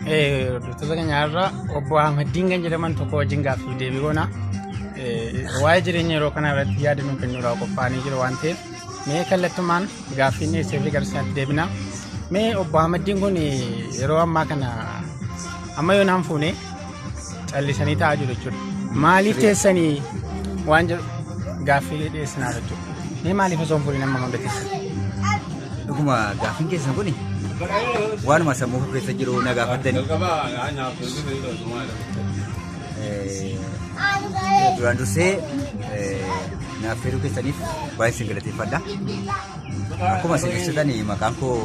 Hordoftoota keenya irraa obbo Ahmaddiin kan jedhaman tokko wajjin gaaffii deebii goona. Waa'ee jireenya yeroo kanaa irratti yaada nuu kennuudhaaf qophaa'anii jiru waan ta'eef mee kallattumaan gaaffii dhiyeessee fi gara isaatti deebina. Mee obbo Ahmaddiin kun yeroo ammaa kana amma yoo naan fuune callisanii taa'aa jiru jechuudha. Maaliif teessanii waan jedhu gaaffii dhiyeessinaa jechuudha. Mee maaliif osoo hin fuudhin amma hunda teessan? Dhuguma gaaffiin keessan kun waanuma sammuu koo keessa jiru na gaafattani. Duraan dursee naaf feeruu keessaniif baay'ee isin galateeffadha. Akkuma isin ibsitan maqaan koo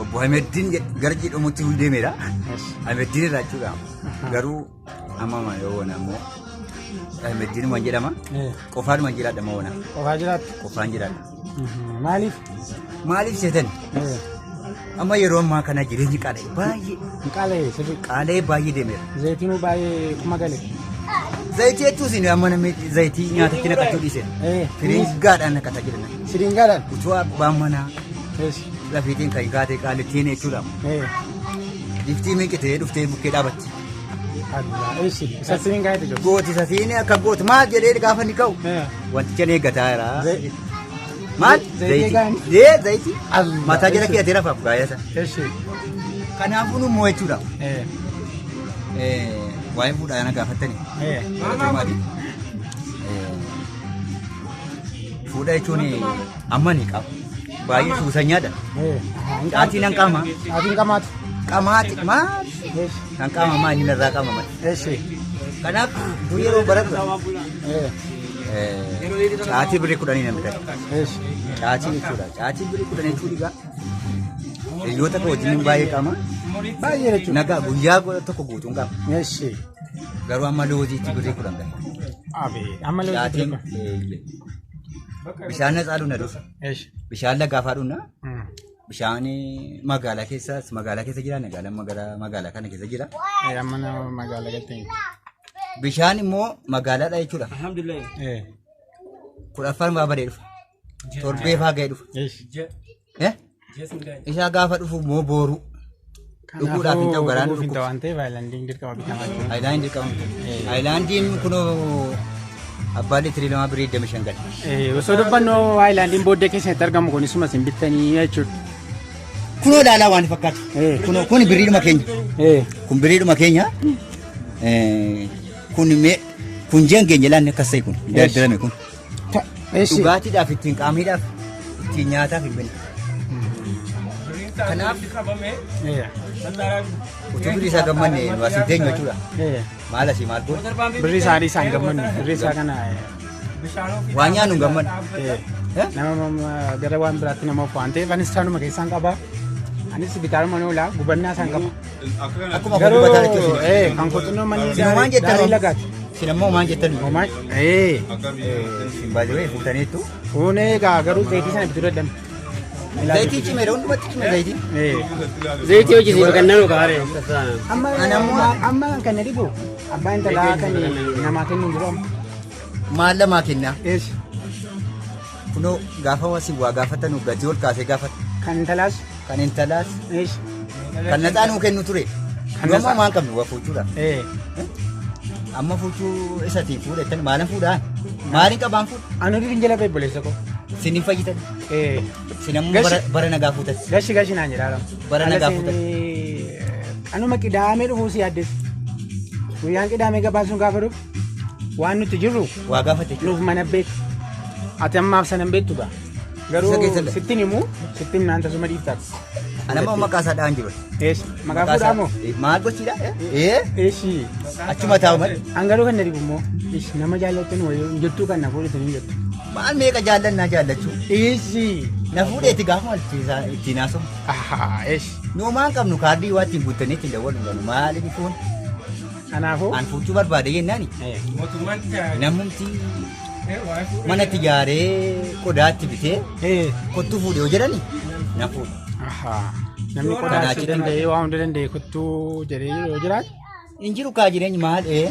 obbo Ahmeddiin gara jedhamutti deemeera. Ahmeddiin irraa jechuudha. Garuu amma yoo wana immoo Ahmeddiinuma jedhama. Qofaadhuma jiraadha moo wana. Qofaa jiraattu? Qofaan jiraadha. Maaliif? Maaliif seetan? Amma yeroo ammaa kana jireenyi qaala'e baay'ee Qaala'e sirrii. qaala'ee baay'ee deemeera. Zayitiin baay'ee kuma gale. Zayitii jechuun isin amma namni zayitii nyaatatti naqachuu dhiise. Firingaadhaan naqataa jiran. Siringaadhaan? Utuu abbaan manaa lafiitiin kan kaatee qaalittiin jechuudha. Liftii miiqitee dhuftee bukkee dhaabatti. Eessi isa siringaa jechuudha. Gooti isa siin akka gooti maal jedhee gaafa inni ka'u wanticha ni eeggataa jira. Maal? Zayitii gaani? Ee zayitii. Allah. Mataa jala keeyatee rafaaf gaayata. Eessi. Kanaafuu nu immoo jechuudha. Waa'ee fuudhaa na gaafattani. Galatoomaati. Fuudha jechuun amma ni qaba. Baay'ee suusanyaadha. Caatii nan qaama. Caatiin qamaatu. Qamaati maal? Nan qaama maa inni narraa qaama malee. Eessi. Kanaaf dur yeroo baradhu caatii birrii 10 nan bitadha. Eessi. Caatii jechuudha. Caatii birrii 10 jechuun egaa hiriyoota koo wajjin baay'ee qaama. Baay'ee jechuudha. Nagaa guyyaa tokko guutuun qaba. Eessi. Garuu amma looziitti birrii 10 gala. Abee amma loozii Caatiin birrii bishaan na caalu na dhufa. Eessi. Bishaan lagaa fa'aa dhugna. Bishaan magaalaa keessaas magaalaa keessa jira magaalaa magaalaa magaalaa kana keessa jira. Amma nama magaalaa galtee. Bishaan immoo magaalaadha jechuudha. Kudhaffaan fa'aa badee dhufa. Torbee fa'aa ga'ee dhufa. Eh? Isaa gaafa dhufu immoo booruu. Dhuguudhaaf hin ta'u garaan Dhuguuf hin ta'u dhukkuba. waan ta'eef aayilaandiin dirqama bitamaa jiru. Aayilaandiin dirqama. Aayilaandiin kunoo abbaa liitirii 2 birrii 25 gala. Osoo dubbannu aayilaandiin booddee keessatti argamu kun isuma isin bittanii jechuudha. Kunoo ilaalaa waan fakkaatu. Kunoo kun birriidhuma keenya. Kun birriidhuma keenya. Kun mee kun ji'an keenya ilaalni akkas ta'e kun dardarame kun. Dhugaatiidhaaf ittiin qaamiidhaaf ittiin nyaataaf hin binne. Kanaaf utuu birrii isaa gammanne nu as hin teenyu jechuudha. Maal asii maal goona? Birrii isaanii isaan gammannu birrii isaa kana Waan nyaannu hin gammannu. Nama gara waan biraatti nama ofu waan ta'eef anis isaanuma keessaan qaba. Anis bitaaruma oola gubannaa isaan qaba. Akkuma Garuu gubataa jechuudha. kan qoxannoo manni Isin homaan jettan daarii lagaati. Isin ammoo homaan jettan. Homaan ee Isin baay'ee fuutaniittu. Fuunee egaa garuu zayitii sana bituu dadhabne. Zayitii cimeera hundumatti cime zayitii. Zayitii hojii kan nanu kaare. Amma amma kan na dhibu abbaan intalaa kan namaa kennu hin jiru amma. Maal lamaa kennaa? Eessi. Kunoo gaafa wasi waa gaafatanu gatii ol kaasee gaafata. Kan intalaas. Kan intalaas. Eessi. Kan naxaa nuu kennu ture. Kan Nu amma naxaa- maal qabnu waa fuuchuudha. Ee. Amma fuuchuu isatiin fuudhettan maalan fuudhaa? Maaliin qabaan fuudha? Ani hojii jala obboleessa koo. Sin hin fayyitan. Ee. Sin ammoo Gashi- bara nagaa fuutan. Gashi gashi naan jedhaa lama. Bara nagaa fuutan. Anuma qidaamee dhufuu si yaaddeessa. Guyyaan qidaamee gabaasuun gaafa dhufu waan nuti jirru Waa gaafate nuuf mana beeku. Ati ammaaf sana hin beektu gaa. Garuu Isa keessa dha. sittin himu sittin himnaan tasuma dhiiftaati. Ana ammoo maqaa isaa dha'an jiru. Eessi maqaa fuudhaa moo? Maal gochiidha? Ee Eessi. Achuma taa'u malee. An garuu kan na dhibu immoo eessi nama jaallattan wayii hin jirtuu kan na fuudhitan hin jirtu. Maal meeqa jaallannaa jaallachuu? Eessi. Na fuudheeti gaafuma ittiin haasofnu. Ahaa eessi. Nu maan qabnu kaardii waa ittiin guuttanii ittiin dawwalu hin qabnu maaliif fuun? Kanaafuu. An fuuchuu barbaade jennaani. Namumti manatti ijaaree qodaatti bitee kottuu fuudhe yoo jedhani na fuudha. Ahaa. Namni qodaa Kanaa si achitti danda'ee waa hunda danda'e kottuu jedhee yoo jiraate. Hin jiru kaa jireenyi maal ee.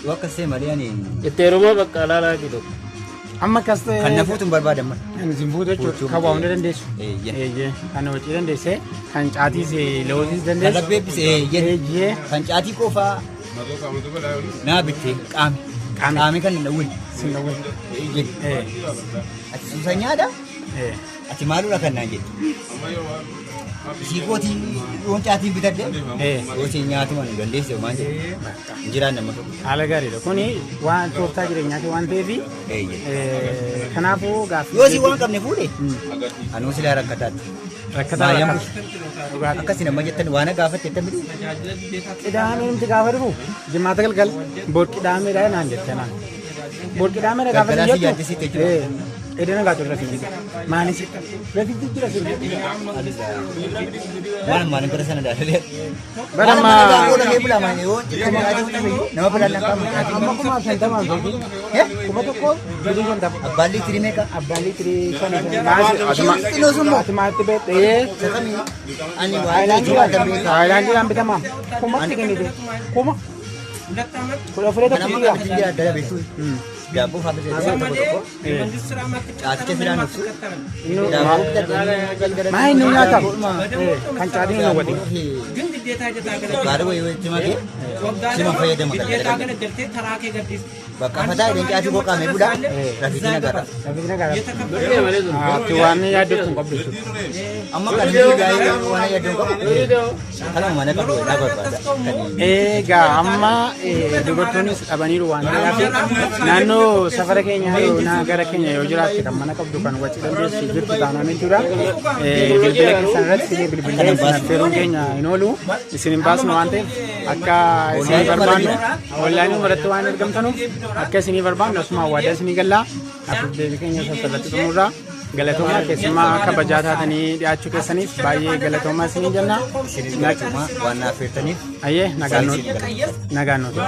Yoo akkas ta'e malee ani Itti heerumaa bakka alaalaa tokko. Amma akkas ta'e. Kan na fuutu hin barbaadan mana. Kan isin fuutu jechuudha. Fuuchuu Kan waa hunda dandeessu. Eeyyee. Eeyyee. Kan hojii dandeesse, kan caatiis looziis Kan dandeessu. labbeebbise eeyyee. Eeyyee. Kan caatii qofaa naa bitte qaame. Qaame. Qaame kan hin dhawwin. Sin dhawwin. Eeyyee. Ee. Ati suusanyaadha? Ee. Ati maaludha kan naan jette? Isii kootii yoon caatiin bitadde Ee. yoo siin nyaatuma nu dandeesse homaan jedhu. Hin jiraan nama tokko. Haala gaariidha. Kuni waan tooftaa jireenyaati waan ta'eef Eeyyee. kanaafuu gaaffii. Yoo sii waan qabne fuudhe anuu silaa rakkataatti. Rakkataa Maayaan rakkata. Dhugaadha. Akkasii nama jettan waan gaafatte jettan miti. Qidaamee nuti gaafa dhufu jimaata galgal bor qidaameedha naan jette naan. Bor qidaameedha gaafa Galgalaa jettu. si yaaddisiite jechuudha. Ee. Edana gaatu rafiin. Maanis rafiin jira sirbi. Waan ammaan gara sana daalalee. Bara Waan ammaan ammaa- gaafa lafee bulaa maal yoo kan caatii fuudhe nama bilaan lakkaa'amu caatii. Amma 50,000 beekii. 1000 birrii 50. Abbaan liitirii meeqa? Abbaan liitirii 5. Xinnoo sun moo? Atimaatti beektee. Isa kamii? Ani waan jiraatan beekaa. Haayilaandiidhaan bitama. Kumatti kennite. Kuma. 14 Kan tokko amma jira. qabdi jira adda beektu. Daabboo fa'aa bitee tokko tokko. Caaticha filaan obsu. Daabboo bitadhee galgala. Maa inni nyaatamu? Kan caatiin hin hawwatin. Sukkaara wayii walitti makee sima fayyadama galgala. Bakka fataa idan caatii koo qaamee bulaa rafiitiin agarra. Rafiitiin agarra. Ati waan yaaddoftu hin qabdu jechuudha. Amma kan inni gaa'ee waan yaaddoon qabu kanuma mana qabu naa barbaada. Egaa amma dubartoonnis dhabaniiru waan ta'eef naannoo safara keenya yoo naa gara keenya yoo jiraatte kan mana qabdu kan wacii dandeessu jirtu taanaan jechuudha. Bilbila keessan irratti isinii bilbilee isin affeeruun keenya hin oolu isin hin baasnu waan ta'eef akka isinii barbaannu onlaayinii irratti waan argamtanuuf akka isinii barbaannu asuma waadaa isinii gallaa afuuf deebii keenya sassaabatti xumurraa. Galatoomaa keessumaa kabajaa taatanii dhiyaachuu keessaniif baay'ee galatoomaa isinii jenna. Isinis galatoomaa waan na affeertaniif Ayyee nagaan nuti. Nagaan nuti.